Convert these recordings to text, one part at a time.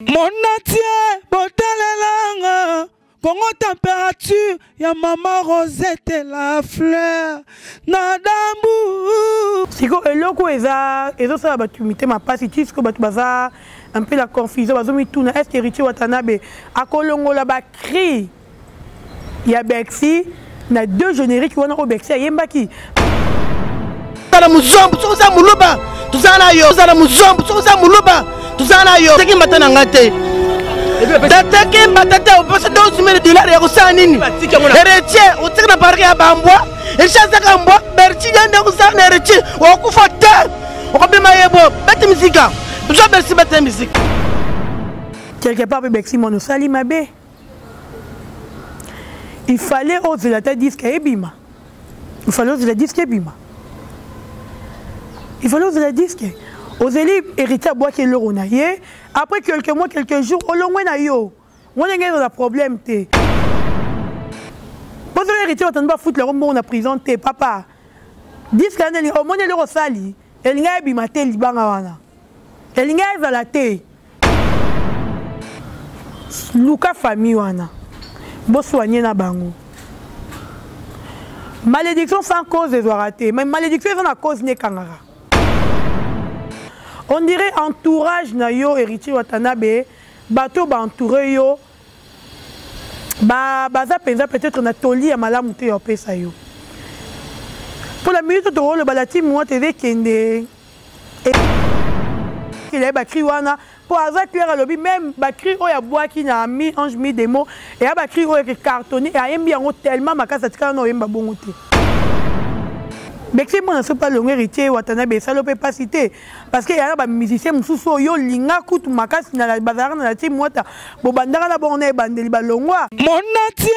Monatie botalelanga Congo température ya mama Rosette la fleur na dambu. Siko eloko eza ezosala bato mitema mpasi ti siko bato baza un peu la confusion, bazomituna est ce que Héritier Watanabe akolongola ba cri ya Bercy na deux génériques wana oyo Bercy ayembaki? Na muzombo soki oza muluba, toza na yo. Oza na muzombo soki oza muluba, toza na yo. Teki mbata na nga te, tataki mbata te. Opesa 12 000 dollar ya kosala nini? Héritier otika na parke ya bambwa, héritier azaka mbwa. Berci ya nde kosala na héritier, okokufa te, okobima yebo. Bete misika zwa Berci, bete misika. Quelque part mpe Bercy mwana osali mabe. Il fallait ozela ta disque ebima, il fallait ozela disque ebima, il fallait ozela disque. Ozeli héritier abwaki eloko na ye, après quelques mois, quelques jours, olongwe na yo wana, ndenge ezala problème te. Mpo soki héritier batandi bafutela yango mbongo na prison te, papa, disque wana omoni eloko osali elingi ebima te, libanga wana elingi ezala te. Luka famille wana, bosoigne na bango. Malédiction sans cause ezwaka te, mais malédiction eza na cause nde ekangaka. On dirait entourage na yo, Héritier Watanabe, bato baentoure yo baza mpenza peut-être na toli ya malamu te ya opesa yo. Mpo na minute tokoloba, la team Wata eza ekende ye bacri wana, mpo aza clair, alobi même bacri oyo abwaki na mi ange mi demo eya bacri oyo ecartonné, ayembi yango tellement makasi, atikala na oyemba bongo te. Bexi mona so mpe alongo Héritier Watanabe, esali mpe mpasi te, parce que eyaka bamusicien mosusu oyo olinga kutu makasi bazalaka na la team Wata, bobandaka na bongo na ebandeli, balongwa. Monatie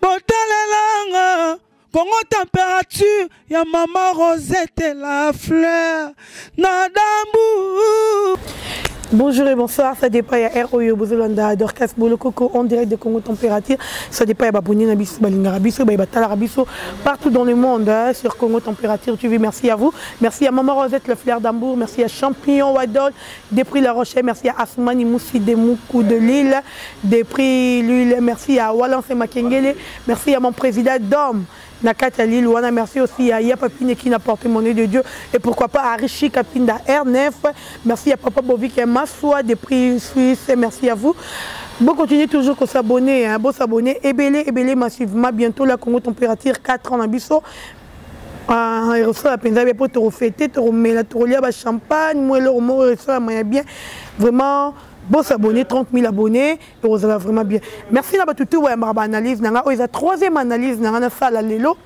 botalelanga Congo température ya mama Rosette la fleur na dambu. Bonjour et bonsoir, ça dépend ya R oyo bozolanda Dorcas Bolokoko en direct de Congo Température. Ça dépend ya baboni na biso, balingaka biso, ba batalaka biso partout dans le monde, hein, sur Congo Température TV. Merci à vous. Merci à Maman Rosette le fleur d'Ambour, merci à Champignon Wadol depuis La Rochelle, merci à Assoumani Moussi de Moukou de Lille depuis Lille, merci à Walance Makengele, merci à mon président Dom na kati ya Lille wana, merci aussi à Yapapine qui n'a porte-monnaie de Dieu et pourquoi pas à Richi Kapinda R9, merci à Papa Bovik et Massoua depuis Suisse, merci à vous. Bon, continuez toujours à s'abonner, hein, bon s'abonner, ebele, ebele massivement, bientôt la Congo Température 4 ans na biso. Ah, ekosala mpenza bien mpo tokofete, tokomela, tokolia bachampagne mo eloko moko esalama ya bien. Vraiment, bon s'abonner, 30 000 abonnés ekozala vraiment bien. Merci na bato te boyambaka baanalyse na nga. Oyo eza troisième analyse na nga nasala lelo.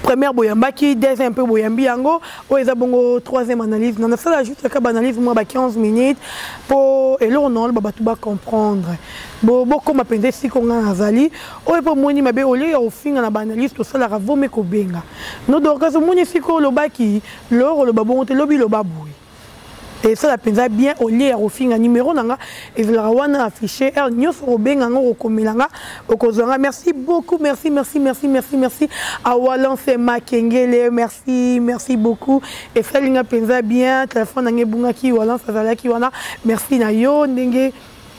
Première boyambaki, deuxième mpe boyambi yango, oyo eza bongo troisième analyse na nasala. Juste kaka baanalyse mwa ba 15 minutes mpo eloko na oloba bato bacomprendre, bokóma mpenza esika nga nazali. Oyo mpo omoni mabe, olie ya kofinga na baanalyse tosalaka, vome kobenga no Dorcas, omoni esika olobaki loro, oloba bongo te, lobi loba boye, esala mpenza bien. Olie ya kofinga, numéro na nga ezalaka wana affiché, heure nyonso okobenga nga, okokomela nga, okozwa nga. Merci beaucoup, merci, merci, merci, merci, merci Awalance Makengele, merci, merci beaucoup, esali nga mpenza bien. Telefone na nga ebungaki, Walance azalaki wana. Merci na yo ndenge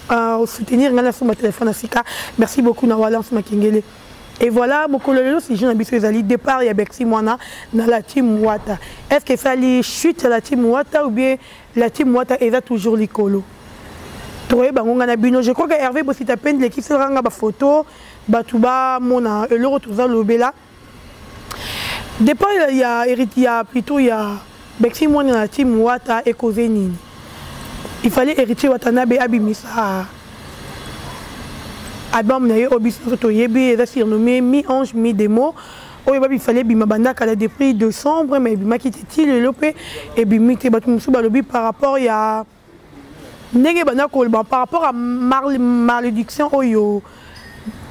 osoutenir nga nasomba telefone na sika. Merci beaucoup na Walance Makengele. Et voilà, mokolo lelo sujet na biso ezali départ ya Bercy Mwana na la team Wata. Est ce que esali chute ya la team Wata ou bien la team Wata eza toujours likolo? Toyeba yango ngai na bino. Je crois que Hervé Bosita pende lekiselaka nga bafoto, bato bamona eloko toza lobela. Départ ya héritier, ya plutôt ya Bercy Mwana na team Wata ekoze nini? Il fallait Héritier Watanabe abimisa album na ye oyo biso nyonso toyebi, eza surnommé mi ange mi démon, oyo babi fallait ebima banda kala depuis décembre, mais ebimaki te ti lelo mpe ebimi te. Bato mosusu balobi par rapport ya ndenge banda koloba, par rapport à malédiction oyo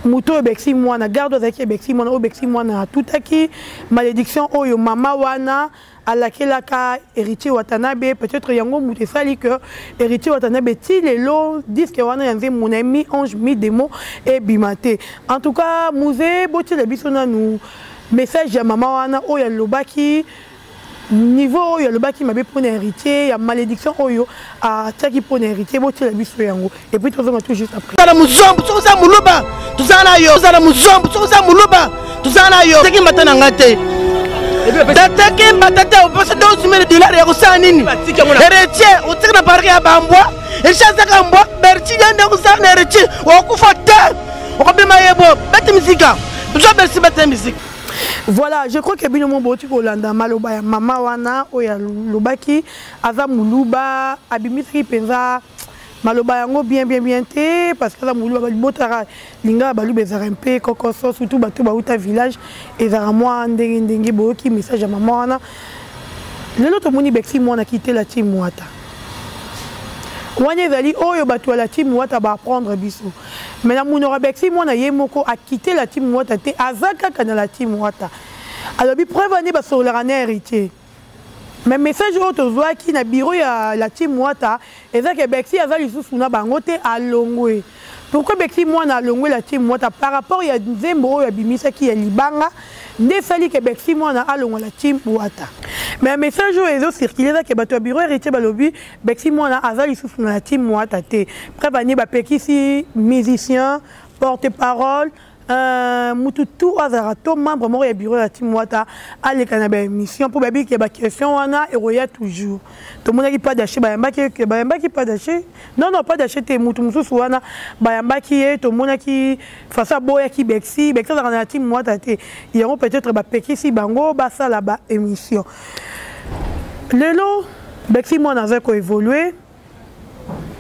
moto oyo Bercy Mwana, garde azalaki ya Bercy Mwana, oyo Bercy Mwana atutaki, malédiction oyo mama wana alakelaka Héritier Watanabe, peut-être yango moto esali que Héritier Watanabe ti lelo disque wana ya nzembo na ye mi ange mi démon ebima te. En tout cas, musée, botiela biso nanu message ya mama wana oyo alobaki. Niveau oyo alobaki mabe mpona Héritier, ya malédiction oyo atiaki mpona Héritier, botiela biso yango et puis tozonga tout juste après. Ozala muzombo soki oza muluba, toza na yo. Ozala muzombo soki oza muluba, toza na yo. Teki mbata na nga te, tata kemba tata opesa 12 mille dollar ya kosala nini? Héritier otika na parke ya bambwa, echazaka mbwa Berti ya nde kosala na Héritier, okokufa te, okobima yebo bete misika biso Berti bete misika. Voilà, je crois que bino mo boti kolanda maloba ya mama wana oyo alobaki aza muluba, abimisaki mpenza maloba yango bien bien bien te, parce que aza moluba, balibotaka lingaka baluba ezalaka mpe kokoso, surtout bato bauta village, ezalaka mwa ndenge ndenge. Boyoki message ya mama wana. Lelo tomoni Bexi Mwana kitela Team Wata wana, ezali oyo bato ya la Team Wata baapprendre biso. Mais na monoko ya Bexi Mwana ye moko, akite la Team Wata te, aza kaka na la Team Wata. Alobi preuve ani basololaka na Héritier. Mais message oyo tozwaki na bureau ya la Team Wata eza ke Bexi aza lisusu na bango te, alongwe. Pourquoi Bexi Mwana alongwe la Team Wata? Par rapport ya nzembo oyo abimisaki ya libanga nde esali ke Bexi Mwana alongwa la Team Wata. Mais message oyo ezocircule eza ke bato ya bureau Héritier balobi Bexi Mwana aza lisusu na la Team Wata te. Preuve ani bapekisi musicien, porte parole, mutu tu azalaka to membre moko ya bureau ya Team Wata aleka na baémission, mpo babiki ya baquestion wana ekoya toujours. Tomonaki pas dache, bayambaki pas dache, non non, pas dache te, mutu mosusu wana bayambaki ye. Tomonaki façon aboyaki Bexi. Bexi azalaka na Team Wata te, yango peut-être bapekisi bango basala baémission. Lelo Bexi Mwana aza koévolue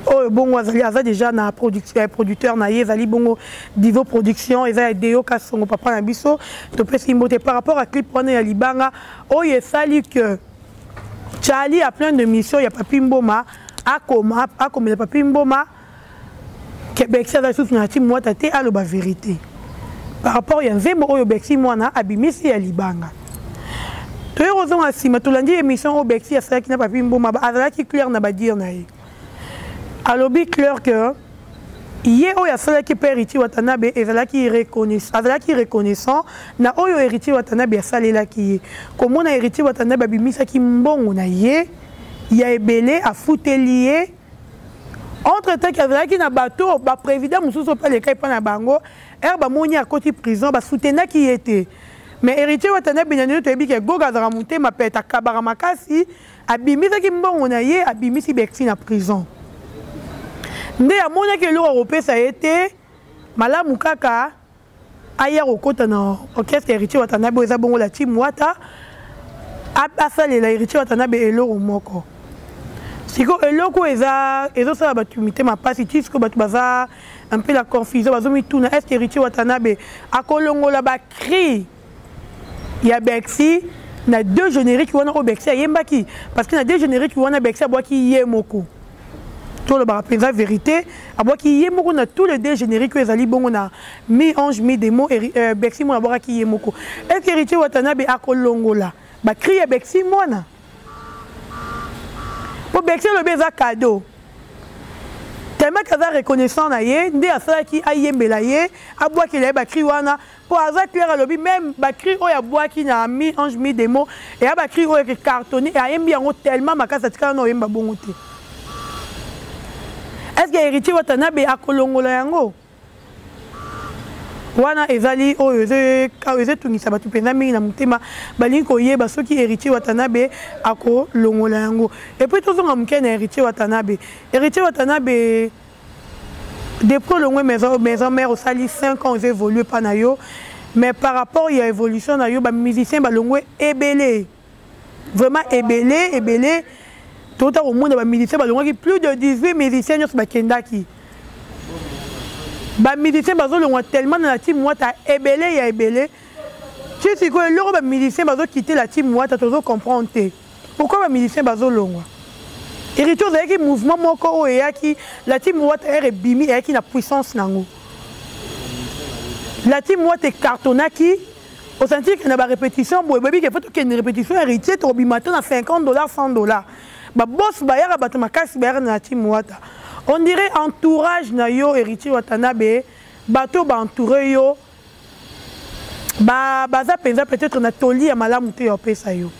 oyo bongo azali, aza déjà na producteur na ye, ezali bongo Divo Production, eza ya Deo Kasongo, papa na biso, topesi mbote. Par rapport à clip wana ya libanga oyo esali que Charlie a plein de mission ya Papi Mboma, akoma akomela Papi Mboma ke Bexi aza lisusu na Team Wata te, aloba vérité par rapport ya nzembo oyo Bexi Mwana abimisi ya libanga. Toye kozonga nsima, tolandi émission oyo Bexi asalaki na Papi Mboma, azalaki clair na badire na ye. Alobi clair que ye oyo asalaki mpe Héritier Watanabe ezalaki azalaki reconnaissant na oyo Héritier Watanabe asalelaki ye. Komona Héritier Watanabe abimisaki mbongo na ye ya ebele, afuteli ye, entre temps azalaki na bato baprésident mosusu mpe aleka epai na bango ere bamoni akoti prison, basoutenaki ye te. Mais Héritier Watanabe na nini, toyebi ke Goga azalaka motema pete, akabaka makasi, abimisaki mbongo na ye, abimisi Bexi na prison. Nde amonaki eloko akopesa ye te, malamu kaka aya kokɔta na orchestre Héritier Watanabe oyo eza bongo la Team Wata, asalela Héritier Watanabe eloko moko. Sikoyo eloko eza ezosala bato mitema mpasi ti sikoyo, bato baza un peu la confusion, bazomituna: est ce que Héritier Watanabe akolongola bacri ya Bexi na deux génériques wana oyo Bexi ayembaki? Parce que na deux génériques wana, Bexi abwaki ye moko, tolobaka mpenza vérité, abwaki ye moko na tous les deux génériques oyo ezali bongo na mi ange mi démon. Bexi Mwana abwakaki ye moko. Est ce que Héritier Watanabe akolongola bacri ya Bexi Mwana? Mpo Bexi alobi eza cadeau, tellement aza reconnaissant na ye nde asalaki ayembela ye, abwakela ye bacri wana. Mpo aza clair, alobi même bacri oyo abwaki na mi ange mi démon eya bacri oyo ecartonné, ayembi yango tellement makasi, atikala na oyemba bongo te. Est ce que Héritier Watanabe akolongola yango wana? Ezali oyo ezotungisa bato mpenza mingi na motema, balingi koyeba soki Héritier Watanabe akolongola yango. Et puis tozonga moke na Héritier Watanabe. Héritier Watanabe, depuis olongwe maison mère, osali 5 ans, ozo évolue mpa na yo, mais par rapport ya évolution na yo, bamusicien balongwe ebele, vraiment ebele ebele. Tota komona bamusicien balongwaki plus de 18 musicien nyonso bakendaki. Bamusicien bazolongwa tellement na la Team Wata ebele ya ebele. Ti sikoyo eloko bamusicien bazokite la Team Wata, tozocomprendre te pourquoi bamusicien bazolongwa. Héritier, ozalaki mouvement moko oyo eyaki la Team Wata ere ebimi, eyaki na puissance nango. La Team Wata ecartonnaki, osentir ke na barépétition boye, boyebi ke fo tokende répétition Héritier, tokobima to na 50 dollars, 100 dollars. Babos bayaka, bato makasi bayaka na la Team Wata. On dirait entourage na yo, Héritier Watanabe, bato baentoure yo baza mpenza peut-être na toli ya malamu te ya opesa yo.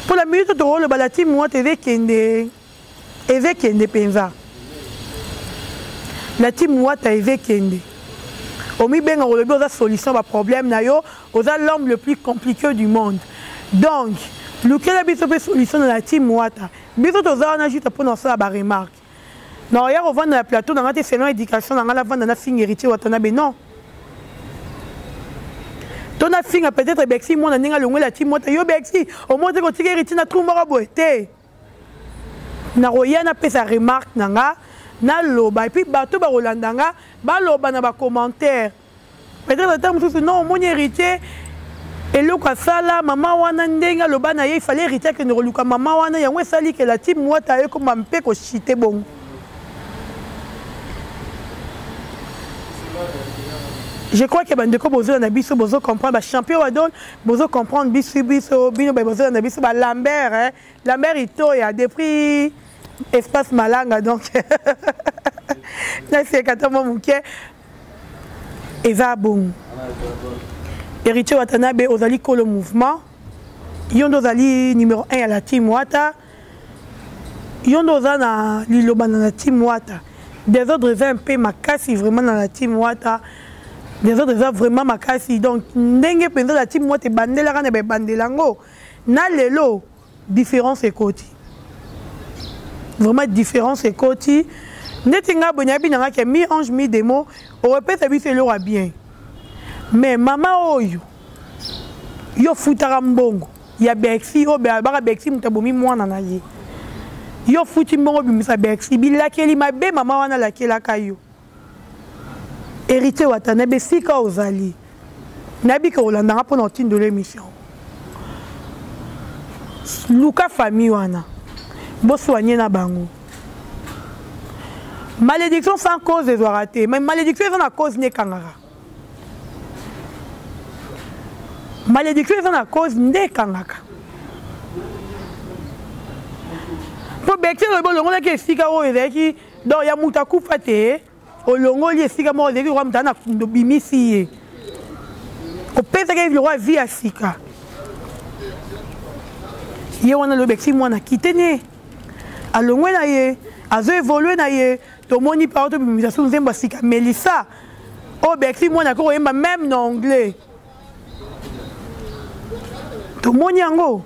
Mpo la minute tokoloba la team Wata eza ekende, eza ekende mpenza. La team Wata eza ekende. Omibenga olobi oza solution ba problème na yo, oza l'homme le plus compliqué du monde. Donc, lukela biso mpe solution na la team Wata. Biso toza wana juste mpo na kosala ba remarque. Na oya kovanda na plateau na nga te selon éducation na nga navanda na finga Héritier Watanabe non. To na finga peut-être Bexi mwana ndenge alongwela team Wata yo Bexi omoni te kotika Héritier na trou moko boye te. Nakoya napesa remarque na nga naloba et puis bato bakolanda nga baloba na ba commentaire. Peut-être ata mosusu non omoni Héritier eloko asala mama wana ndenge aloba na ye il fallait Héritier akende koluka mama wana yango esali ke la team Wata ekoma mpe kochite bongo. Je crois que bandeko bozola na biso bozo comprendre ba champion wadon bozo comprendre biso biso bino ba bozola na biso ba Lambert hein Lambert Itoya depuis espace Malanga donc naseka ta mwa moke eza bongo. Héritier Watanabe ozali kolo mouvement yo nde ozali numéro 1 ya la team Wata yo nde oza na liloba na la team Wata. Désordre eza mpe makasi vraiment na la team Wata. Désordre eza vraiment makasi donc ndenge mpenza la team Wata ebandelaka na baebandela yango na lelo différence ekoti vraiment différence ekoti ndeti nga boye nayebi nanga ke mi ange mi démon okopesa biso eloko ya bien mais mama oyo yo futaka mbongo ya Bexi oyo baka Bexi moto abomi mwana na ye yo futi mbongo obimisa Bexi bilakeli mabe mama wana alakelaka yo Héritier Watanabe esika ozali nayebi ke olandanga mpona otindola émission luka famille wana bosoigne na bango. Malédiction sans cause ezwaka te mais malédiction eza na cause nde ekangaka. Malédiction eza na cause nde ekangaka. Po Bexi olobi olongolaki esika oyo ezalaki donc ya moto akufa te olongoli esika moko ezalaki lokola moto aza na kundo obimisi ye opesaki ye lokola vie ya sika ye wana alobi Bexi mwana kite ne alongwe na ye azo évolue na ye tomoni paro tobimisa so nzembo ya sika Melissa oyo Bexi mwana akoki koyemba même na anglais tomoni yango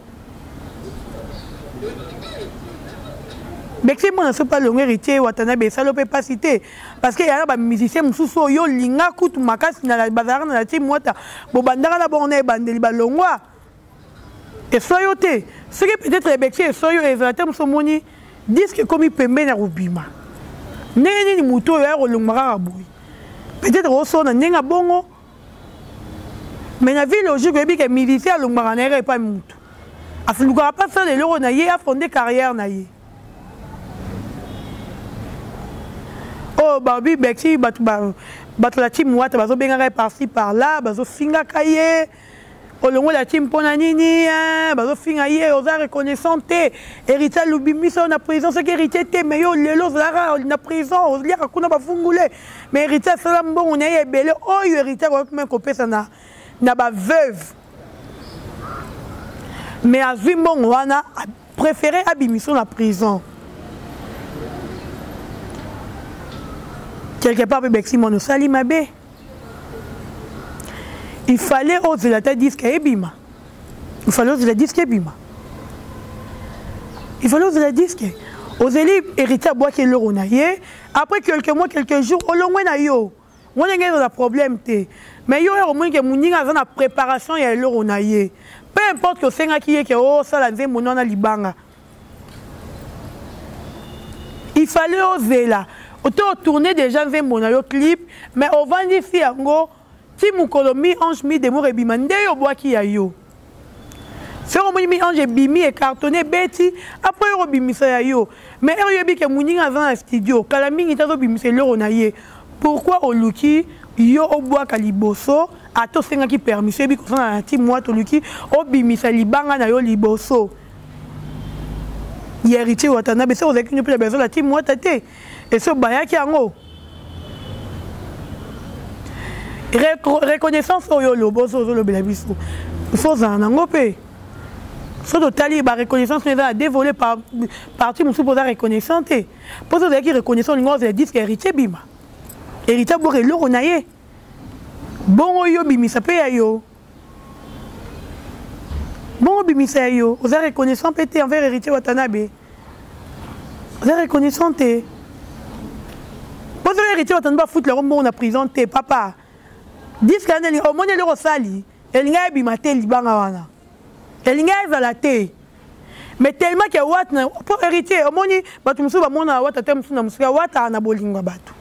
Bexi mwana soki alongwe Héritier Watanabe esali mpe mpasi te parce que yaya ba musicien mosusu oyo olinga kutu makasi bazalaka na la team Wata bobandaka na bongo na ebandeli balongwa eswa yo te soki peut-être Bexi eswa yo ezala te mosu omoni disque ekomi pembeni ya kobima ndenge nini motu oyo aya kolongwa kaka boye peut-être osona ndenge ya bongo mais na vie logique oyebi ke musicien alongwaka na ye epai motu afulukaka mpe asala eloko na ye afonde carrière na ye oyo babi Bexi bato bato la team Wata bazobengaka ye par-ci par-là bazofingaka ye olongola team mpona nini bazofinga ye oza reconnaissant te Héritier alobi miso na prison soki Héritier te mais yo lelo ozalaka na prison oliaka kuna bafungule mais Héritier asala mbongo na ye ebele oyo Héritier akoki meme kopesa na, na baveuve mais azwi mbongo wana préféré abimiso na prison quelque part mpe Bexi mwana osali mabe il fallait ozela ata disque ebima il fallait ozela disque ebima il fallait ozela disque ozeli Héritier abwaki eloko na ye après quelques mois quelques jours olongwe na yo wana ndenge ezala problème te mais yo oyo omoni ke moninga aza na préparation ya eloko na ye peu importe ke osengaki ye ke osala nzembo wana libanga il fallait ozela oto otourne déjà nzembo na yo clip mais ovandisi yango ti mokolo mi ange mi démon ebima nde yo obwaki ya yo soki omoni mi ange ebimi ecartonne ebeti après yo kobimisa ya yo mais ere oyebi ke moninga aza na studio kala mingi te azobimisa eloko na ye pourquoi oluki yo obwaka liboso ata osengaki permission oyebi kosala na ti mwa toluki obimisa libanga na yo liboso ya Héritier Watanabe soki ozalaki no mpe na besoin na team Wata te esi obayaki yango reconnaissance oyo oloba ozo ozolobela biso fo ozala nango mpe. Soki totali ba reconnaissance eza na deux volets, par partie mosusu mpo oza reconnaissant te, mpo soki ozalaki reconnaissant olingi ozela disque héritier bima, héritier aboka eloko na ye, bongo yo bimisa mpe ya yo, bongo bimisa ya yo. Oza reconnaissant mpe te envers héritier Watanabe, oza reconnaissant te mpo soki héritier Watanabe afutela yango mbongo na prison te. Papa, disque wana omoni eloko osali, elingi ebima te, libanga wana elingi ezala te. Mais tellement que wat na po héritier, omoni bato mosusu bamona wata te, mosusu na mosika wataka na bolingo ya bato.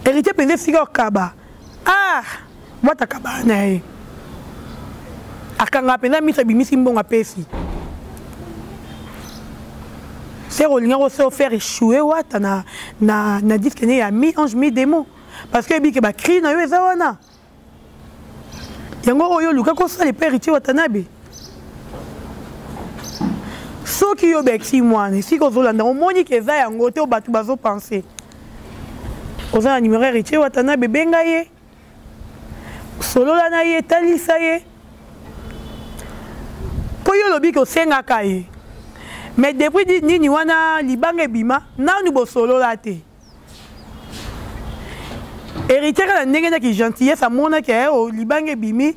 Héritier mpenza esika okaba, ah, wata akabaka na ye, akangaka mpenza miso, abimisi mbongo, apesi ser. Olinga kose faire échouer wata na disque ne ya mi ange mi démon, parce que ebike bacri na yo eza wana. Yango oyo oluka kosala epe héritier Watanabe. Soki yo Bexi mwana, esika ozolanda, omoni ke eza yango te oyo bato bazopense, oza na numero héritier Watanabe, benga ye, solola na ye, talisa ye, mpo yo olobi ke osengaka ye, mais depuis nini wana libanga ebima, nanu bosolola te. Héritier kaka ndenge naki gentillesse, amonaki eh, libanga ebimi,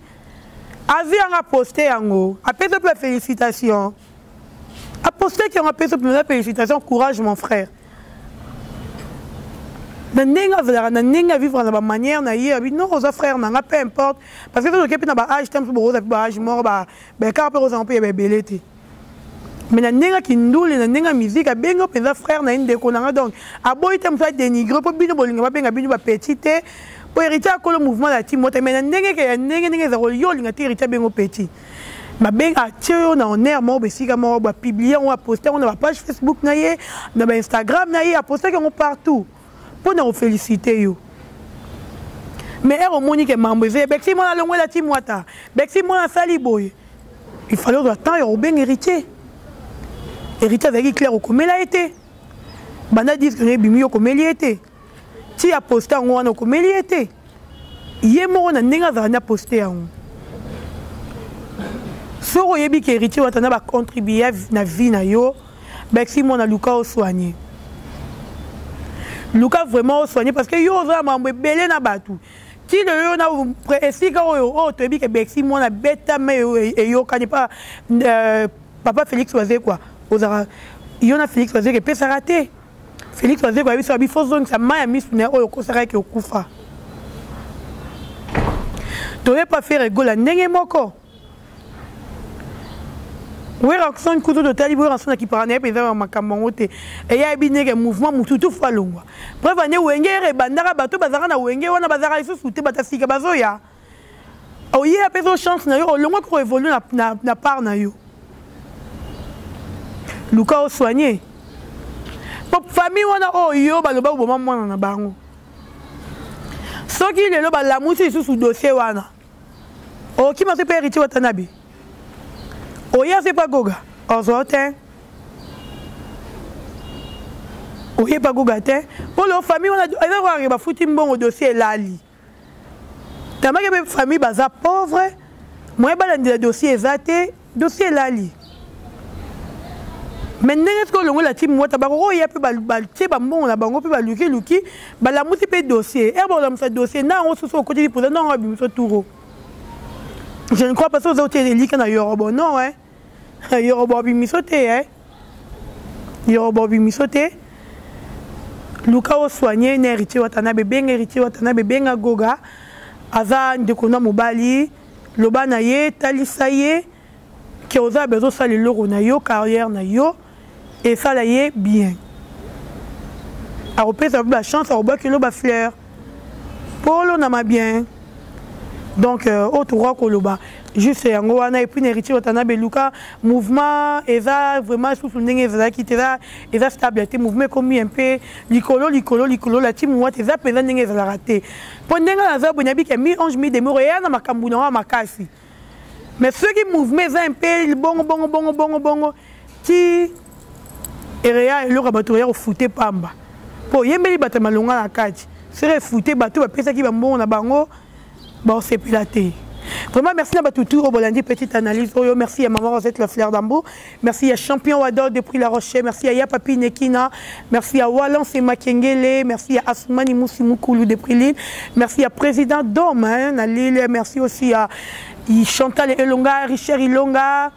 azwi yango, aposte yango, apesi mpe félicitation, aposteki yango, apesi mpenza félicitation, courage mon frère. Na ndenge azalaka, na ndenge avivre na bamanière na ye, abi non, oza frère na nga, peu importe, parce que tozoke mpe na baage te mosusu, bokoza mpe baage moko, baécart mpe kozanga mpe ya baebele te. Mais na ndenge akindule, na ndenge ya musique, abengi mpenza frère na ye, ndeko na nga. Donc aboyi te mosu adénigre, mpo bino bolinga babenga bino bapetit te, po héritier akolo mouvement na ti mota. Mais na ndenge ke ya ndenge ndenge ezala, yo olinga te héritier abengo petit, babenga, atie oyo na honneur moko, besika moko bapublie yango, aposte yango na bapage Facebook na ye, na bainstagram na ye, apostaki yango partout mpo na kofélicité yo. Mais ere omoni ke mambo eza, Bexi mwana alongwela ti mwata, Bexi mwana asali boye, il fallait ozwa temps ya kobenga héritier. Héritier azalaki clair, okomela ye te banda disque na ebimi, yo okomeli ye te ti aposte yango wana, okomeli ye te. Ye moko na ndenge azala nde aposte yango. Soki oyebi ke héritier Watana bacontribue na vie na yo, Bexi mwana, luka osoigne, luka vraiment osoigne, parce que yo oza na makambo ebele na bato ti lelo. Yo na esika oyo toyebi ke Bexi mwana betama, eyokani pa papa Félix Wazekwa, ozalaka yo na Félix Wazekwa, epesaka te. Félix Wazekwa yebi so abi fo zongisa mai ya misu na ye oyo okosaka eke okufa. Toyepa Ferre Gola ndenge moko, Werrason kutu totali, Werrason akipaka na ye mpenza makambo yango te. Eya yebi ndenge mouvement mosusu tu fo alongwa. Preuve ane, Wenge ere ebandaka, bato bazalaka na Wenge wana bazalaka lisusu te, bato ya sika bazoya. Oye apesa yo chance na yo, olongwaki koévolue na part na yo. Luka osoigne po famille wana oyo yo baloba oboma mwana na bango. Soki lelo balamusi lisusu dossier wana, okima se mpe héritier Watanabe, oya se mpa Goga, ozwa te, oyepa Goga te, mpo lo famille wana eza kaka bafuti mbongo, dossier elali. Tamaki mpe famille baza pauvre, moye balandela dossier eza te, dossier elali. Mais ndenge soki olongola ti mwata, bakoki oya mpe batie bambongo na bango mpe balukiluki, balamusi mpe dossier. Ere bakolamusa dossier na yango susu, okoteli mpoza na yango, abimiso turo. Je ne crois pas. Soki oza otie elika na yorobo, non, eh? Yorobo abimiso te, eh? Yorobo abimiso te. Luka osoigne na héritier Watanabe, benga héritier Watanabe, benga Goga, aza ndeko na mobali, loba na ye, talisa ye ke oza bezosala eloko na yo, carrière na yo esala ye bien, akopesa mpe bachance, akobwakelo bafleur mpo olonama bien. Donc oyo tokoka koloba juste yango wana. Et puis na héritier Watanabe, luka mouvement eza vraiment susu ndenge ezalaki te, eza stable te. Mouvement ekomi un peu likolo likolo likolo, la team wata eza mpenza ndenge ezalaka te, mpo ndenge naza boye, nayebi ke mi ange mi démon eya na makambo na yango ya makasi. Mais soki mouvement eza un peu bongo bongo bongo bongo bongo ti ereya, eloko ya bato ya kofute pamba, mpo oyembeli bato ya malonga na kati, soki efute, bato bapesaki bambongo na bango, baosepela te. Vraiment, merci à Batoutou, au Bolandi, petite analyse. Oyo, merci à Maman Rosette, la fleur d'Ambo. Merci à Champion Wado depuis La Rochelle. Merci à Yapapi Nekina. Merci à Walance et Makengele. Merci à Assoumani Moussi Moukoulou depuis Lille. Merci à Président Dom hein, à Lille. Merci aussi à Chantal Elonga, Richard Ilonga.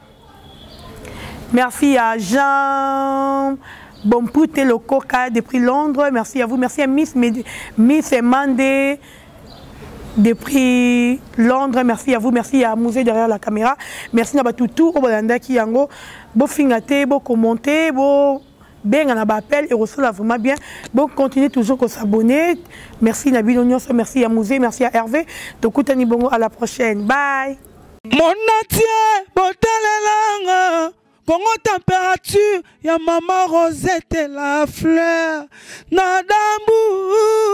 Merci à Jean Bompoute Lokoka depuis Londres. Merci à vous. Merci à Miss, Med Miss Mandé depuis Londres. Merci à vous. Merci à Mouzé derrière la caméra. Merci à Batoutou, Obalandaki Yango. Bo fingate, bo commenter, bo benga na ba appel et reçoit vraiment bien. Bon, continuez toujours à s'abonner. Merci Nabil Nyonso, merci à Mouzé, merci à Hervé. Tokutani bongo à la prochaine. Bye. Monatie botalelanga Congo température ya mama Rosette la fleur na dambu.